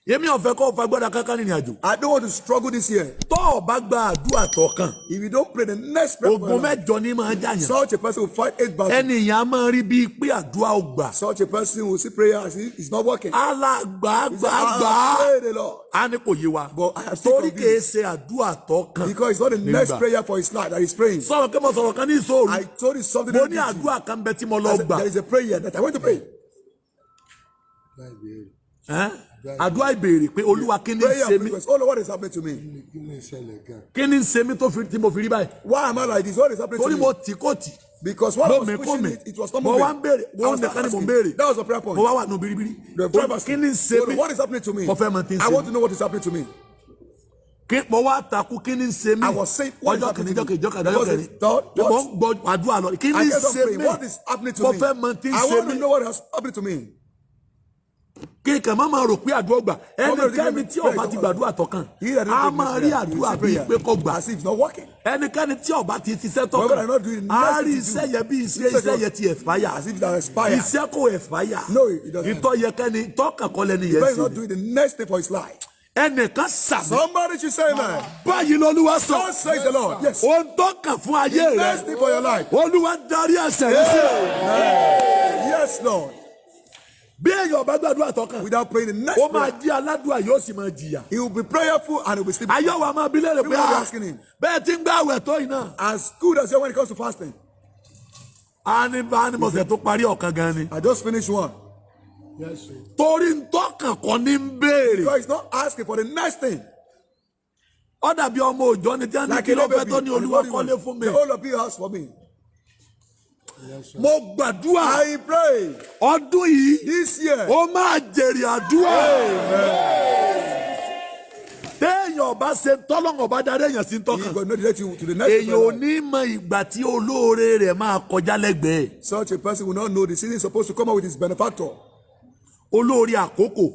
Èmi ò fẹ́ kó o fagbára kankan nínú àjò. I don't want to struggle this year. Tó o bá gba àdúrà tọkàn, If you don't pray the next prayer, for ogun your life, mẹ́jọ ní máa jàyàn. Such a person will fight eight battles. Ẹni ìyá máa rí bíi pé àdúrà ò gbà. Such a person will see prayer as if it's not working. Alàgbà He say, gbà "I gbà. pray the Lord." Á ní kò yé wa. But I am still Torí kìí confused. ṣe àdúrà tọkàn. Because it's not the next Nígbà. Prayer for his life that he's praying. Sọ̀rọ̀ kí mo sọ̀rọ̀ kan ní ìṣòro. I told you something. Mo ní àdúrà kan bẹ tí mo lọ I said, gbà. there is a prayer that I went to pray. Ẹ́n? Àdúrà ìbéèrè pé Olúwa, kí ni ń Prayer ṣe mí? request. "Oh Lord, what is happening to me?" Kí ni ìṣẹ̀lẹ̀ gan? Kí ni ń ṣe mí tó fi tí mo fi rí báyìí? Why am I like this? What is happening to Torí me? mo tì kò tì. Because what I Mo was mi kó pushing mi. it, it was not Mo moving. wá ń béèrè. I Mo was nìkan ni mo ń asking. béèrè. That was the prayer point. Mo wá wà nù biribiri. The driver Kí ni ń ṣe "Oh Lord, mí? what is happening to me?" Mo fẹ́ mọ tí ń I ṣe want mí. to know what is happening to me. Kí mo wá takú, kí ni ń ṣe mí? I was saying, what is Ọjọ́ happening kìíní, to ọjọ́ me? kejì, ọjọ́ kẹta, ọjọ́ Because kẹrin. it's third, Mo what? ń gbọ́ àdúrà lọ. Kí ni I ń kept on ṣe praying. mí? What is happening to Mo me? fẹ́ mọ tí ń I ṣe want to mí. know what is happening to me. Kí n kàn má máa rò pé àdúrà gbà. Ẹnikẹ́ni tí ó bá ti gbàdúrà tọkàn, He that á didn't máa pray rí prayer, he will àdúrà see bíi prayer pé kò gbà. as if it's not working. Ẹnikẹ́ni tí ó bá ti ṣiṣẹ́ Whoever tọkàn, are not doing the á next rí thing to iṣẹ́ do. yẹn bí iṣẹ́ iṣẹ́ yẹn ti expire. As if it has expired. Iṣẹ́ kò expire. No, it doesn't. Ìtọ́ yẹ kẹ́ni tọkàn kọ́ lẹ́ni The yẹn person is sí not ni. doing the next thing for his life. Ẹnìkan sàmì. Somebody should say amen. Báyìí lọ́lúwa sọ. God says the Lord. Yes. Ohun tọkàn fún ayé The next rẹ, thing for your life. Olúwa darí ẹsẹ̀ rẹ sí. Yes, Lord. Bí èèyàn bá gbàdúrà tọkàn, Without praying the next ó máa prayer, jí aládùúà, yóò sì máa jìyà. He will be prayerful and he will be sleeping. Ayọ̀ wa máa bí léèrè pé People will be ah, asking him. Bẹ́ẹ̀ tí ń gbà àwẹ̀ tó yìí náà. As good as you are when it comes to fasting. A ní bá ní mọ̀sẹ̀ tó parí ọ̀kan gan ni. I just finished one. Yes, sir. Torí ntọ́kàn kọ́ ní ń béèrè. Because he's not asking for the next thing. Ó dàbí ọmọ òjọ́ ni tí wọ́n ní Like kí ló a fẹ́ baby. tó ní Olúwa kọ́lé fún mi. The whole of you house for me. Yes, sir. Mo gbàdúrà, I pray ọdún yìí, this year. ó máa jèrè àdúrà. Téèyàn ọba ṣe tọ́lọ́run ọba darí èèyàn sí He ntọ́kàn, will not direct you to the next èèyàn ò thing. Ní mọ ìgbà tí olóore rẹ̀ máa kọjá lẹ́gbẹ̀ẹ́. Such a person will not know the season is supposed to come out with his benefactor. Olóore àkókò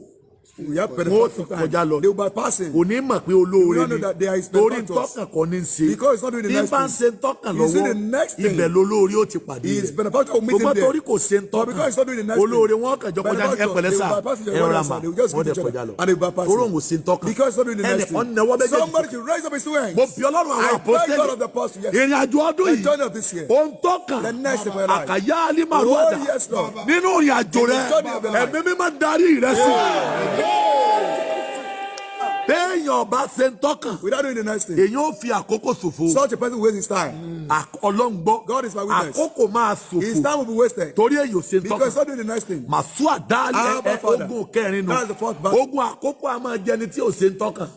We have wọn ó benefactor ti kọjá lọ. time. They will be passing. Kò ní mọ̀ pé olóore We all know ni that they are his torí benefactors. ntọ́kàn kọ́ ní í ṣe. Because he's not doing the Tí next bá ń thing. ṣe ntọ́kàn He's doing lọ́wọ́, the next thing. ibẹ̀ lolóore ó ti pàdé His rẹ̀. benefactor will meet him Ṣùgbọ́n there. torí kò ṣe But because he's not doing the ntọ́kàn, next olóore thing, wọn kàn jọ kọjá ní benefactor, ẹpẹ̀lẹ́ they sà, will bypass each other, ẹ rọra mà, they will just wọ́n greet dẹ̀ each other, kọjá lọ and they will bypass torí him. òun ò ṣe ntọ́kàn. Because he's not doing the next Ẹnì thing. kan nawọ́ méjèèjì. Somebody should raise up his two hands. Mo bí Ọlọ́run àwọn I beg God of the àpọ́sítélì, apostle, yes. ìrìn àjò ọdún The yìí, journey of this year. ohun tọ́kàn, The next thing for your life. àkàyà alimaruada, Oh, yes, Lord. nínú ìrìn àjò In the rẹ, journey of your life. Ẹ̀mí Mímọ́ darí rẹ sí. Téèyàn ọba ṣe ń tọ́kàn, Without doing the next thing. èyàn ó fi àkókò ṣòfò. Such a person wastes his time. Ọlọ́run gbọ́, God is my witness. àkókò máa His ṣòfò time will be wasted. torí èyàn ò ṣe ń Because tọ́kàn. he's not doing the next thing. Màsú àdáálẹ̀ Abba, ẹ Father. ogun kẹrin nu. That's the fourth battle. Ogun àkókò a máa jẹni tí ò ṣe ń tọ́kàn.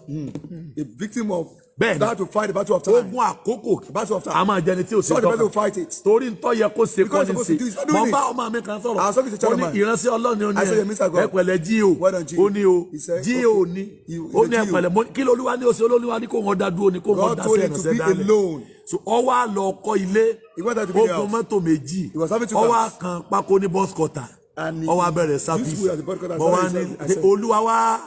A victim of Bẹ́ẹ̀ni. that to fight the battle of time. Ogun àkókò Battle of time. a máa jẹni tí ò ṣe Such a person ń will tọ́kàn fight it. torí ntọ́ yẹ kó ṣe kọ́ Because ní he's supposed to ṣe. do, he's not Mo doing bá it. ọmọ mi kan sọ̀rọ̀, I was talking to ó ní Chairman. ìránṣẹ́ Ọlọ́run ni, ó ní I said, "Mr. God." ẹ pẹ̀lẹ́ jí o. Well done, G.O. Ó ní o He said, jí o "Okay." ní He ó ní is a ẹ G.O. pẹ̀lẹ́. Mo ní, kí lolúwa ní o ṣe? Olólùwà ní kó wọn dá dúró ní kó wọn God dá told sí him to ẹ̀ránṣẹ́ be dálẹ̀. Alone. So ọwọ́ á lọ kọ́ ilé, He went out to build the ogun house. mọ́tò méjì, He was having two ọwọ́ cars. á kan pákó ní bus cutter, And he ọwọ́ á bẹ̀rẹ̀ used service. wood as a bus cutter and Mo wá started ní his service. I said, Olúwa wá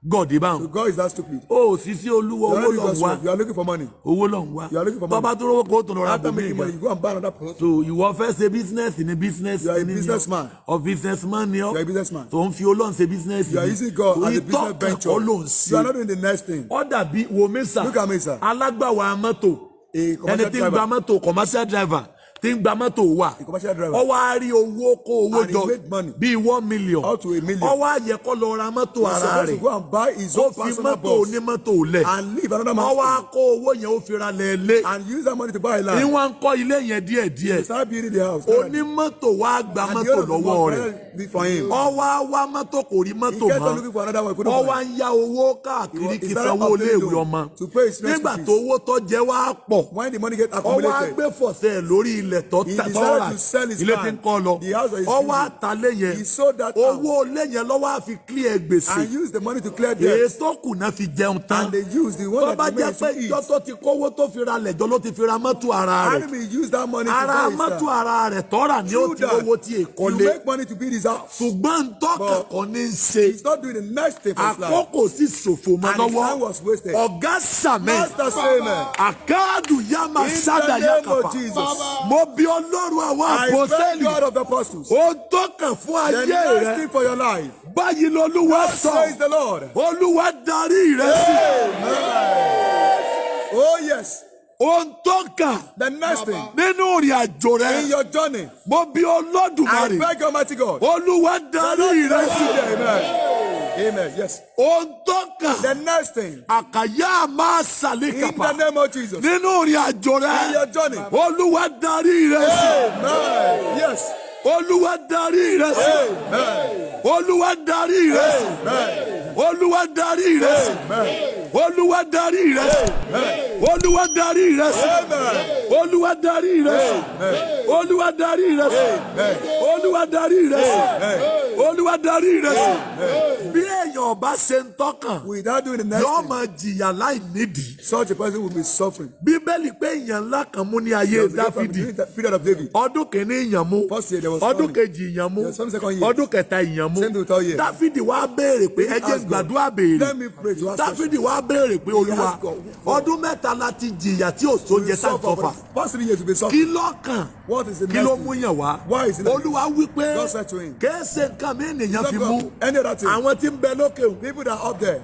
gọ̀dí báwọn. So God is that stupid. Ó sì sí Olúwa, You are owó not doing lọ God's wá. work. You are looking for money. Owó lọ ń wá. You are looking for money. Tọ́ba tó rówó kó tó lọ ra After bòmí making money, gan. you go and buy another person. So ìwọ fẹ́ ṣe business ní business You are a ní ni ọ́. Businessman. Ọ businessman ni ọ́. You are a businessman. Tó ń fi Ọlọ́run ṣe business You are ni. using God as a business Ìtọ́kàn venture. kọ́ ló ń You are ṣe. not doing the next thing. Ó dàbí wòmísà, Look at me, sir. alágbàwà mọ́tò, A ẹni commercial tí ń gba driver. mọ́tò, commercial driver tí ń gba mọ́tò wà, A commercial driver. ó wá rí owó, kó owó And he jọ made money. bíi 1 million. Up to a million. Ó wá yẹ kó lọ ra mọ́tò He's ara supposed rẹ̀, to go and buy his kó own fi personal mọ́tò bus onímọ́tò lẹ̀, and leave another ó man's wá kó owó yẹn, ó fi ra lẹ̀ lé and use that money to buy a land. Ìwọ̀n ń kọ́ ilé yẹn díẹ̀díẹ̀. He started building the house. Onímọ́tò wá gba And the mọ́tò owner of the lọ́wọ́ bus rẹ̀. be for him. Ó wá wá mọ́tò, kò rí mọ́tò He kept on mọ́. looking for another one. He couldn't Ó wá find. ń yá owó káàkiri He kí started sanwó obtaining iléèwé loan ọmọ. to pay his school Nígbà fees. tó owó tó jẹ wá pọ̀, When the money get ó wá accumulated, gbé fọ̀sẹ̀ lórí ilẹ̀ tó he tà decided tọ́ra to sell his ilé tí ń land. kọ́ lọ. The house that he's Ó wá building. ta lé yẹn. He sold that house. Owó ilé yẹn lọ́wọ́ á fi clear gbèsè. And used the money to clear debt. Èyí tó kù náà fi jẹun tán. And they used the one Tó bá that jẹ́ remains pé to ìjọ eat. tó ti kówó tó fi ra lẹ̀jọ́ ló ti fi ra mọ́tò ara rẹ̀, Enemy used that money to ara buy his mọ́tò car. ara rẹ̀ tọ́ra ni ó Through ti that, rówó tí you èkọ́lé. make money to build his house. Ṣùgbọ́n ntọ́kàn But kọ́ ní í ṣe. he's not doing the next thing for his life. Àkókò sì ṣòfò mọ́ And his lọ́wọ́. time was wasted. Ọ̀gá sàmẹ́. Master say amen. Àkáàdù yàmà In sádà the name yàkàpà. of Jesus. Mo Mo bi Ọlọ́run àwọn I beg àpọ́sẹ́lì. God of the apostles. Ohun tó kàn fún The ayé next rẹ. thing for your life. Báyìí lolúwa Says sọ. the Lord. Olúwa darí rẹ sí. Oh yes. Ohun tó kàn The next thing nínú ìrìn àjò in rẹ. your journey. Mo bi I Olódùmarè. beg Almighty God. Olúwa darí rẹ sí. Amen. Amen. Yes. Ohun tó kàn. The next thing Àkàyà máa in sàlékàpà. the name of Jesus. Nínú ìrìn àjò In rẹ. your journey. Olúwa darí rẹ sí. Amen. Yes. Olúwa darí rẹ sí. Amen. Olúwa darí rẹ sí. Amen. Olúwa darí rẹ sí. Amen. Olúwa darí rẹ sí. Olúwa darí rẹ sí. Amen. Olúwa darí rẹ sí. Olúwa darí rẹ sí. Olúwa darí rẹ sí. Olúwa darí rẹ sí. Bí èèyàn bá ṣe ń tọ́kàn, Without doing the next yóò thing, máa jìyà láì nídìí. such a person will be suffering. Bíbélì pé èèyàn ńlá kan mú ní ayé There was a great famine Dáfídì. during the period of David. Ọdún kìíní ìyàn mú. First year there was Ọdún famine. kejì ìyàn mú. There was famine second year. Ọdún kẹta ìyàn mú. Same to third year. Dáfídì wá béèrè pé ẹ jẹ́ asked God, gbàdúrà béèrè. Let me pray to ask Dáfídì wá béèrè pé Olúwa asked God, ọdún 3 la ti jìyà tí ò sóúnjẹ tá à ń Suffer for sọfà. the past 3 years we've been Kí suffering. lọ́kàn What is the kí next ló thing? mú yàn wá? Why is it like Olúwa wí pé God said to him, kèé ṣe nǹkan mi ènìyàn fi Not mú. God, any other thing. Àwọn tí ń bẹ lókè òun. People that are up there,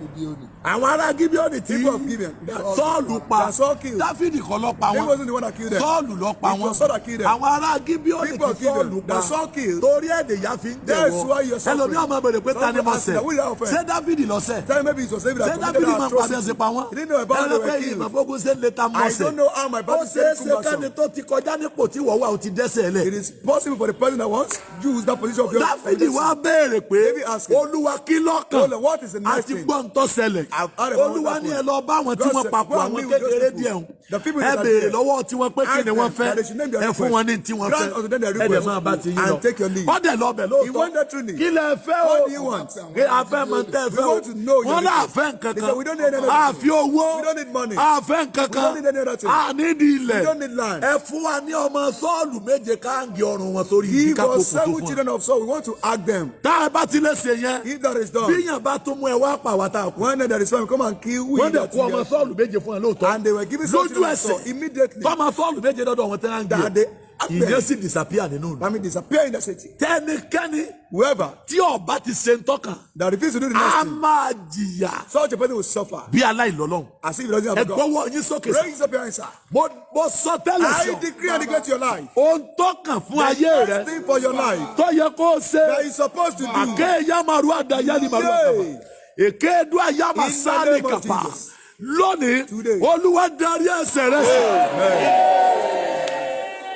Àwọn ará Gíbíọ́nì tí People of Gibeon, that- Sọ́ọ̀lù pa. that Saul killed. Dáfídì kọ́ ló pa He wọ́n. wasn't the one that killed them. Sọ́ọ̀lù ló pa It wọ́n. was Saul that killed them. Àwọn ará Gíbíọ́nì People tí of Gibeon, Sọ́ọ̀lù pa. that Saul killed. Torí ẹ̀dẹ̀ ya fi ń That's jẹ̀wọ́. why you're suffering. Ẹlòmíì ọmọ bèrè pé ta ni mo Some ṣẹ̀? ask, "Who did I offend?" Ṣé Dáfídì ló ṣẹ̀? Tell me maybe it was David Ṣé that Dáfídì committed máa ń padà atrocity. ṣe pa wọ́n? He didn't know about how they Ẹlòmíì were killed. ìmọ̀ fógun ṣe ń lè ta mọ́ I ṣẹ̀. don't know how my Ó battle ṣeé said ṣe kẹ́ni tó ti kọjá nípò tí wọ́n wà ó ti dẹ́sẹ̀ lẹ̀. It is possible for the person that wants use that position of your Dáfídì wá béèrè pé David asked him, Olúwa kí lọ́kàn Lord, what is the next àti thing? gbọ́n tó ṣẹlẹ̀. I've heard about Olúwa what ní ẹ happened. lọ bá àwọn tí God wọ́n said, papọ̀ "Go and àwọn meet with those kékeré people." díẹ̀ ń. The people Ẹ that are béèrè there. lọ́wọ́ tí wọ́n pé kí Ask ni wọ́n them fẹ́. that they should name their Ẹ fún request. wọn ní tí wọ́n Grant fẹ́. unto them their Ẹ dẹ̀ request máa bá ti yín and lọ. take your leave. Wọ́n dẹ̀ lọ bẹ̀ He went there lóòótọ́. truly. Kí lẹ fẹ́ o? What do you want? Kí a fẹ́ mọ tẹ́ ẹ We fẹ́ o? want to know your Wọ́n náà request. fẹ́ nǹkan They kan. said, "We don't need anything. A fi owó. We don't need money. A fẹ́ nǹkan We kan. don't need any other thing. A nídìí ilẹ̀. We don't need land. Ẹ fún wa ní ọmọ Sọ́ọ̀lù méje káàngì ọrùn wọn sórí igi Give ká us kókò tó seven fún wa. children of Saul. We want to ask them. Tá a bá ti lè ṣe yẹn, If that is done, bíyàn bá tún mú ẹ wá pa àwa tá a kú. when there is famine, come and kill we. Wọ́n dẹ̀ that kó ọmọ we are- Sọ́ọ̀lù méje fún ẹ lóòótọ́. And they were given seven Lójú children of Saul ẹsẹ̀ immediately. tọ́mọ Sọ́ọ̀lù méje dọ́dọ̀ wọn tẹ́ ń That gbé. they act Ìyẹn them. sì disappear nínú ìlú. Famine disappear in the city. Tẹ́nikẹ́ni Whoever tí ọba ti ṣe ń tọ́ka, that refuses to do the a next thing, máa jìyà such a person will suffer bí aláìlọ́lọ́run. as if he doesn't Ẹ have a God. gbọ́wọ́ yín sókè sí. Raise up your hands, sir. Mo sọ tẹ́lẹ̀ sí I ọ. decree and declare to your life. Ohun tó kàn fún ayé The rẹ best thing for your life tó yẹ kó o ṣe. that you're supposed to do. Ake yamaru adaya ni maru Yay. akaba. Èké edu ayama In the sáré name of kapa. Jesus. Lónìí, Today. Olúwa darí ẹsẹ̀ rẹ sí.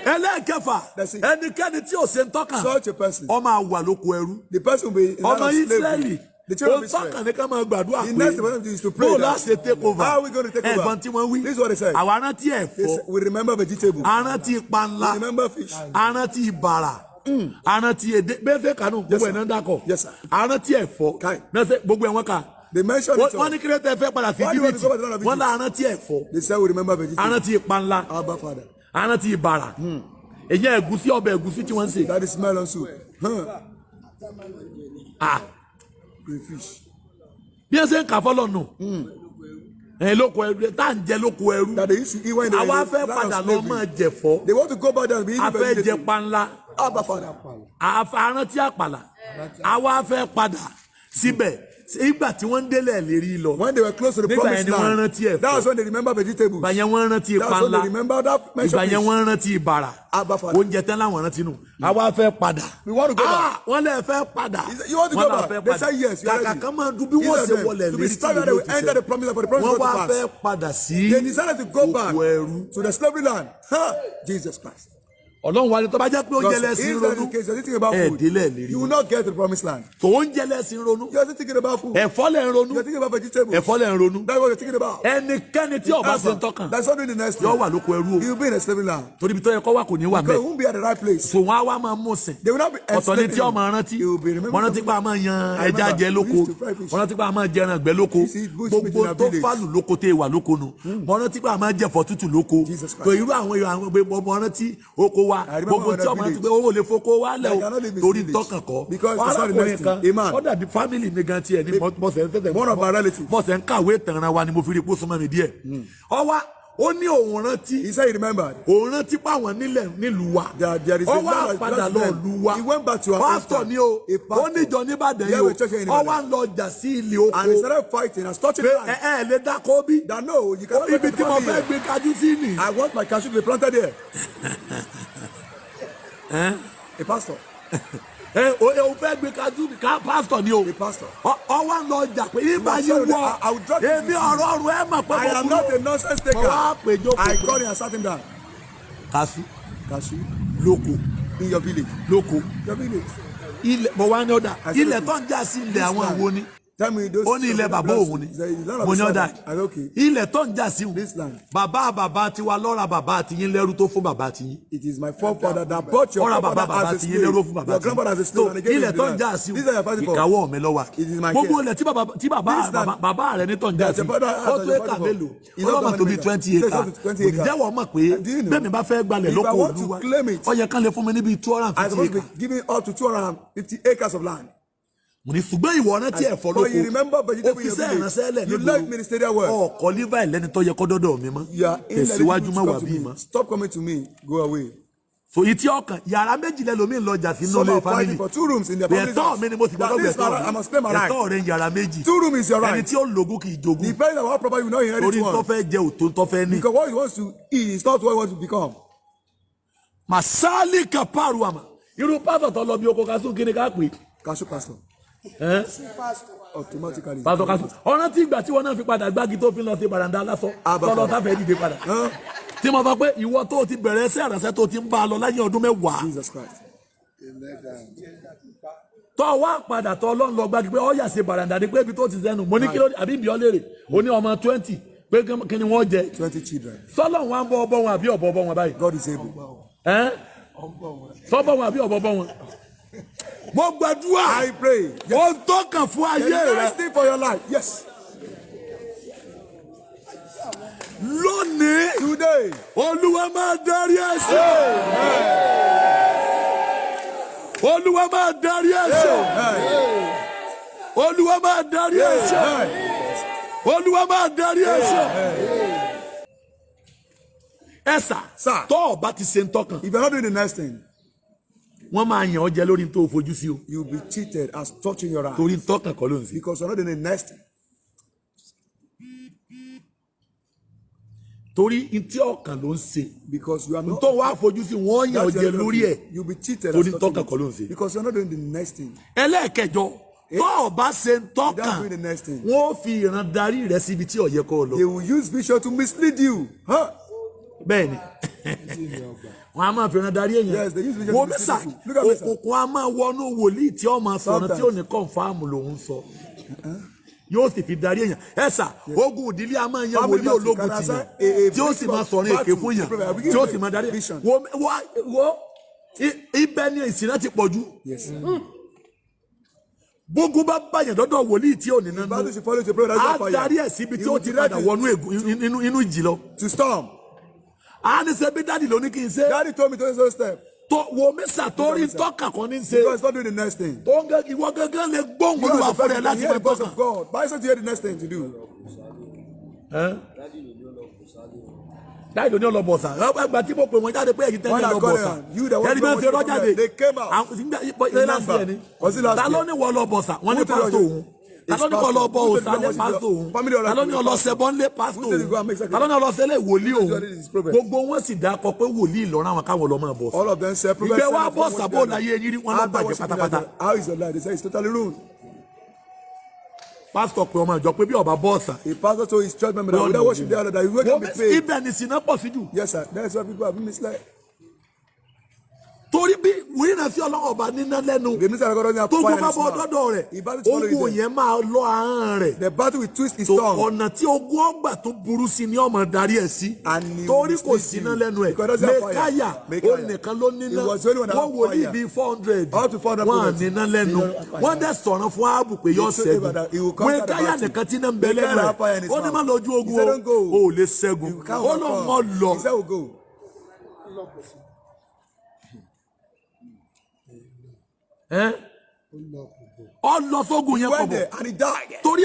Ẹlẹ́ẹ̀kẹfà, That's it. ẹnikẹ́ni tí ò ṣe ń tọ́kàn, Such a person, ó máa wà lóko ẹrú. the person will be in Ọmọ land of slavery. Ísírẹ́lì, The children ohun of Israel. tọ́kàn ní ká máa gbàdúrà The pé next thing is to pray bó o that, láṣẹ take over. How are we going to take over? Ẹ̀gbọ́n tí wọ́n wí. This is what they said. Àwa rántí They ẹ̀fọ́, say, we remember vegetable. arántí panla, We remember fish. arántí ìbàrà, arántí èdè bẹ́ẹ̀ kánú gbogbo sir. ẹ̀ náà dákọ̀. Yes, sir. Arántí ẹ̀fọ́, Kai. náà ṣe gbogbo ẹ̀ wọ́n kà. They mentioned it Wọ́n all. ní kí ló tẹ fẹ́ padà sí Why do you want to Íjíbítì go back to the land of wọ́n Egypt? lá arántí ẹ̀fọ́ They said we remember vegetable. arántí panla Abba Father. arántí ìbàrà èyí ẹ̀gúsí ọbẹ̀ ẹ̀gúsí tí wọ́n ń sè. That is melon soup. Huh. Ah, Crayfish. bí ẹ ṣe ń kà fọlọ́ nù ẹ̀ lóko ẹrú tá à ń jẹ lóko ẹrú That they used to eat when they were àwa in the fẹ́ land of padà lọ slavery. máa jẹ̀fọ́ They want to go back there and be a eating fẹ́ jẹ vegetable. panla Abba Father. arántí àpàlà àwa fẹ́ padà síbẹ̀ ìgbà tí wọ́n ń délẹ̀ lérí lọ When they were close to the Nígbà promised yẹn ni wọ́n land, rántí ẹ̀fọ́. that was when they remember vegetables. ìgbà yẹn wọ́n rántí That was when panla they remember that ìgbà mentioned yẹn fish. wọ́n rántí ìbàrà Abba Father. oúnjẹ tán láwọn rántí nù àwa fẹ́ padà We want to go back. Ah, wọ́n lè fẹ́ padà He said, "You want to Wọ́n go là back?" fẹ́ They padà. said, "Yes, you are kàkà ready." kan máa dùn bí wọ́n Instead ṣe of them wọlé to be lérí tí staggered, ìlú they will ti enter the ṣẹ promised land, for the promise wọ́n not to wá pass. fẹ́ padà sí They decided to go back oko ẹrú to the slavery land. Huh? Jesus Christ. Ọlọ́run wa ni tó bá jẹ́ pé oúnjẹ Because lẹ́sìn if that is ronú the case, you're thinking about ẹ̀ food. délẹ̀ lérí You will not get to the promised land. tó oúnjẹ lẹ́sìn ronú You're still thinking about food. ẹ̀fọ́ lẹ́ ń ronú You're thinking about vegetables. ẹ̀fọ́ lẹ́ ń ronú That's what you're thinking about. ẹnikẹ́ni tí ó bá ṣe ń tọ́kàn That's not doing the next thing. yóò wà lóko ẹrú o You'll be in a slavery land. torí ibi tó yẹ kó wà kò ní wà Because mẹ́ you won't be at the right place. so wọn á wá máa mú sìn They will not be ọ̀tọ̀ ni tí enslaving ọmọ rántí You will be remembering mo rántí pé a máa yan I ẹja remember, jẹ lóko we used to fry fish. mo rántí pé a máa jẹran ìgbẹ́ lóko You see, bush meat gbogbo in our tó village. fàlù lóko tẹ wà lóko nu mo rántí pé a máa jẹ̀fọ́ tútù lóko Jesus Christ. tó irú àwọn gbogbo mo rántí oko wa I remember gbogbo when tí I ọmọ rántí village. pé owó lè foko wa lẹ I o cannot leave his torí village. tọkàn kọ Because it's not the arákùnrin next kan thing. Amen. ó dàbí fámìlì mi gan tiẹ̀ ní mọ̀sẹ̀ ń tẹ̀tẹ̀ One of our relatives. mọ̀sẹ̀ ń kàwé tẹ̀ran wa ni mo fi rí kó súnmọ́ mi díẹ̀ ọwá Ó ní òun rántí. He said he remembered. Òun rántí páwọn nílẹ̀ nílùú wa. There is a Ó land wá that padà belongs to lọ them. lù wa. He went back to our Pásítọ̀ hometown. ni o. A pastor. Ó níjọ nìbàdàn Yeah, yìí we church here o. in Ó Ibadan. wá ń lọ jà sí ilé oko. And he started fighting and touching Pé land. ẹ ẹ lè dákó bí. That no, you cannot Ibi plant tí mo here. fẹ́ gbin kájú sí nì. I want my cashew to be planted here. A pastor. Ẹ o fẹ́ gbin kájú ká pásítọ̀ ni o. A pastor. Ó wá ń lọ jà pé ibà I'm yìí sorry, wọ. I will drop you. Èmi ọ̀rọ̀ ọ̀rọ̀ ẹ̀ mọ̀ pé I mo am kúrò. not a nonsense taker. Mo wá pè jókòó I pé- called him and sat him down. Kasu Cashew lóko in your village. lóko. Your village. Ilẹ̀ mo wá ní ọ̀dà. I said, Ilẹ̀ okay. tó ń jà sí ilẹ̀ This àwọn land. wo ni? Tell me those. Ó ní ilẹ̀ bàbá òun ni. Mo ní ọ̀dà. I said, okay. Ilẹ̀ tó ń jà sí òun. This land. Bàbá bàbá tiwa lọ́ra bàbá tiyín lẹ́rú tó fún bàbá tiyín. It is my forefather that bought your Ọ̀rọ̀ bàbá forefather bàbá as a tiyín slave. lẹ́rú fún bàbá Your grandfather as a slave So and he gave ilẹ̀ him the tó ń land. jà sí This is your fighting for. ìkáwọ́ mi lọ́wọ́. It is my Gbogbo care. ilẹ̀ tí bàbá This land- bàbá rẹ̀ ní tó ń jà That sí. your father Ó has tó your éka fighting for. mélòó? It's not Ọlọ́mọ tó bí many 20 acres. acre. It's not 20 acres. Ǹjẹ́ wọ́n mọ̀ pé Do you know? bẹ́ẹ̀ mi bá fẹ́ gbalẹ̀ If I lóko want to Olúwa, claim it, ó yẹ kán lè fún mi níbi I'm 250 supposed to acre. be giving up to 250 acres of land. Mo ní ṣùgbọ́n ìwọ rántí ẹ̀fọ́ But you remember lóko vegetable in your òfìsẹ́ village. ìránṣẹ́ lẹ̀ You left ministerial work. Ọkọ̀ Levi lẹ́ni tó yẹ kó dọ́dọ̀ mi mọ́. You are Tẹ̀síwájú ineligible má to wà come to bí me. mọ́. Stop coming to me. Go away. So ìtí ọkàn yàrá méjì lẹ́lòmíì ń lọ jà sínú Some ilé are family. fighting for two rooms in their family's Ẹ̀tọ́ house. mi ni mo sì That gbọ́dọ̀ this gbẹ̀tọ́ my right. I must claim my mi. right. Ẹ̀tọ́ rẹ̀ ń yàrá méjì. Two rooms is your Ẹni right. tí ó lògùn kì í jogún. The parents that want property will not inherit Torí tó one. fẹ́ jẹ òtó tó fẹ́ ní. Because what he wants to eat is not what he wants to become. Màsálì kàpárù àmà. Irú pásítọ̀ tó lọ bí oko kaṣú kí ni ká pè é? Cashew pastor. Automatically. Pásítọ̀ kaṣú. Ọ̀ràn tí ìgbà tí wọn náà fi padà gbági tó fi lọ sí baranda lásán. Abba. Tọ́lọ́ sáfẹ́ dìde padà. Huh? Tí mo sọ pé ìwọ tó o ti bẹ̀rẹ̀ ẹsẹ̀ ìránṣẹ́ tó o ti ń bá a lọ láyé ọdún 10 Jesus Christ. Tọ́ wá padà tọ́ Ọlọ́run lọ gbági pé ọ yà ṣe baranda ni pé ibi tó ti sẹ́nu. Mo ní kí ló dé àbí ìbí ọ léèrè. O ní ọmọ 20 pé kí ni wọ́n jẹ. 20 children. Sọ́lọ́run wa ń bọ́ ọbọ̀ wọn àbí ọ̀bọ̀ ọbọ̀ wọn báyìí. God is able. Ẹ́n? Sọ́bọ̀ wọn àbí ọ̀bọ̀ ọbọ̀ wọn. Mo gbàdúrà. I pray. Yes. Ohun tó kàn fún ayé The rẹ next thing for your life. Yes. lónìí. Today. Olúwa máa darí ẹ̀ṣẹ̀. Olúwa máa darí ẹ̀ṣẹ̀. Olúwa máa darí ẹ̀ṣẹ̀. Olúwa máa darí ẹ̀ṣẹ̀. Ẹ̀sà Sir. tó o bá ti ṣe ń tọkàn, If you're not doing the next thing, wọ́n máa yàn ọ́ jẹ lórí tó o fojú sí o. you'll be cheated as touching your eye. Torí ń tọkàn kọ́ ló ń ṣe. Because you're not doing the next thing. Torí ntí ọkàn ló ń ṣe. Because you are not. Tó wàá fojú sí wọ́n yàn ọ́ That's jẹ your lórí ẹ̀. You'll be cheated. Torí as touching tọ́kàn kọ́ ló ń it. ṣe. Because you're not doing the next thing. Ẹlẹ́ẹ̀kẹjọ tó o bá ṣe ń tọkàn, Without doing the next thing. wọ́n ó fi ìran darí rẹ síbi tí ó yẹ kó o lọ. They will use vision to mislead you. Huh? Bẹ́ẹ̀ni, wọ́n á máa fi ìran darí èèyàn. Yes, they use vision Wo to mislead mísà people. Look at Mesa. òkùnkùn á máa wọnú wòlíì tí ó máa sọ̀rọ̀ tí ò Sometimes. ní kọ̀ǹfàmù lòún sọ. Yóò sì fi darí èèyàn. Ẹ̀sà ogun ìdílé a máa yan Family wòlíì battle ológun can tì answer yàn a tí ó sì máa sọ̀rọ̀ èké battle. fún yàn Prophet, tí ó sì máa darí. Vision. Wo ibẹ̀ ni ìsìnà ti pọ̀ jù. Yes. Bógun bá bàyàn dọ́dọ̀ wòlíì tí ò ní nánú. Battle should follow to pray that Á fire. darí ẹ̀ síbi He tí ó will ti direct padà you wọnú inú ìjì lọ. to storm. A ní ṣe bí dáàdì ló ní kí n ṣe. Daddy told me to so step. Tó wo mísà torí tọ́ka kan ní ṣe. Because it's not doing the next thing. Tó ń gẹ́ ìwọ gángan lè gbóhùn You Olúwa are fúnra ẹ the láti hear máa the voice tọ́ka. of God. But I said to hear the next thing to do. Dáàdì ló ní ọlọ́bọ̀ ọ̀sà. Ẹgbà tí mo pè wọ́n jáde pé ẹ̀yin tẹ́lẹ̀ When I lọ́bọ̀ call ọ̀sà. them, you the one Ẹni bá ń ṣe who rọ́ jáde. They came out. Àwọn last year ni. Was it last Ta ló year? ní wọ́n lọ́bọ̀ ọ̀sà? Wọ́n ní Who told pásítọ̀ you? òun. Ta ló ní kọ́ lọ bọ Who òòsà told lé you? pásítọ̀ òun? Family Ta ló ní ọlọ́sẹ̀ bọ́ ń lé pásítọ̀ Who told you go òun? and make Ta ló ní ọlọ́sẹ̀ lé wòlíì Who told òun? you this prophet? Gbogbo wọn sì dákọ pé wòlíì lọ́rọ̀ àwọn káwọn lọ́ máa bọ̀ All of them said, prophet Ìgbẹ́ wa said, bọ̀ sàbó láyé yín rí wọn lọ After bàjẹ́ worshiping pátápátá. that, How is your life? They say it's totally ruined. Pásítọ̀ pé ọmọ ìjọ pé bí ọba bọ́ ọ̀sà. A pastor told his church member that without worship the other, that you can be paid. Ibẹ̀ ni sinna pọ̀ sí jù. Yes, sir. That's why people have been misled. Torí bí wíìnà sí Ọlọ́run ọba níná lẹ́nu. The minister of God doesn't have Tó fire gbọ́ in bá his bọ́ mouth. dọ́dọ̀ rẹ̀, He battle to follow you ogun there. yẹn máa lọ ahọ́n rẹ̀. The battle will twist his So tongue. ọ̀nà tí ogun ọgbà tó burú sí ni ọmọ darí ẹ̀ sí. And he Torí kò will síná mislead lẹ́nu you. ẹ̀. Because he doesn't have fire. Mẹ́káyà ó Micaiah. nìkan ló níná. He was the only one that Wọ́n had wòlíì fire. bíi 400. Up to 400 Wọ́n à prophets. níná lẹ́nu. They don't have fire. Wọ́n dẹ̀ sọ̀rọ̀ fún Áhábù pé yóò He told ṣẹ́gun. Abraham that he will conquer the Mẹ́káyà battle. nìkan tí iná ń bẹ Micaiah lẹ́nu had fire ẹ̀. in his Ó ní má mouth. lójú ogun He said, o. "Don't go." O ò lè ṣẹ́gun. You can't Ó lóun overcome. ọ̀ lọ. He said, "We'll go." Ẹ́? Ó lọ sógun yẹn Went kọ̀bọ̀. there and he died. Torí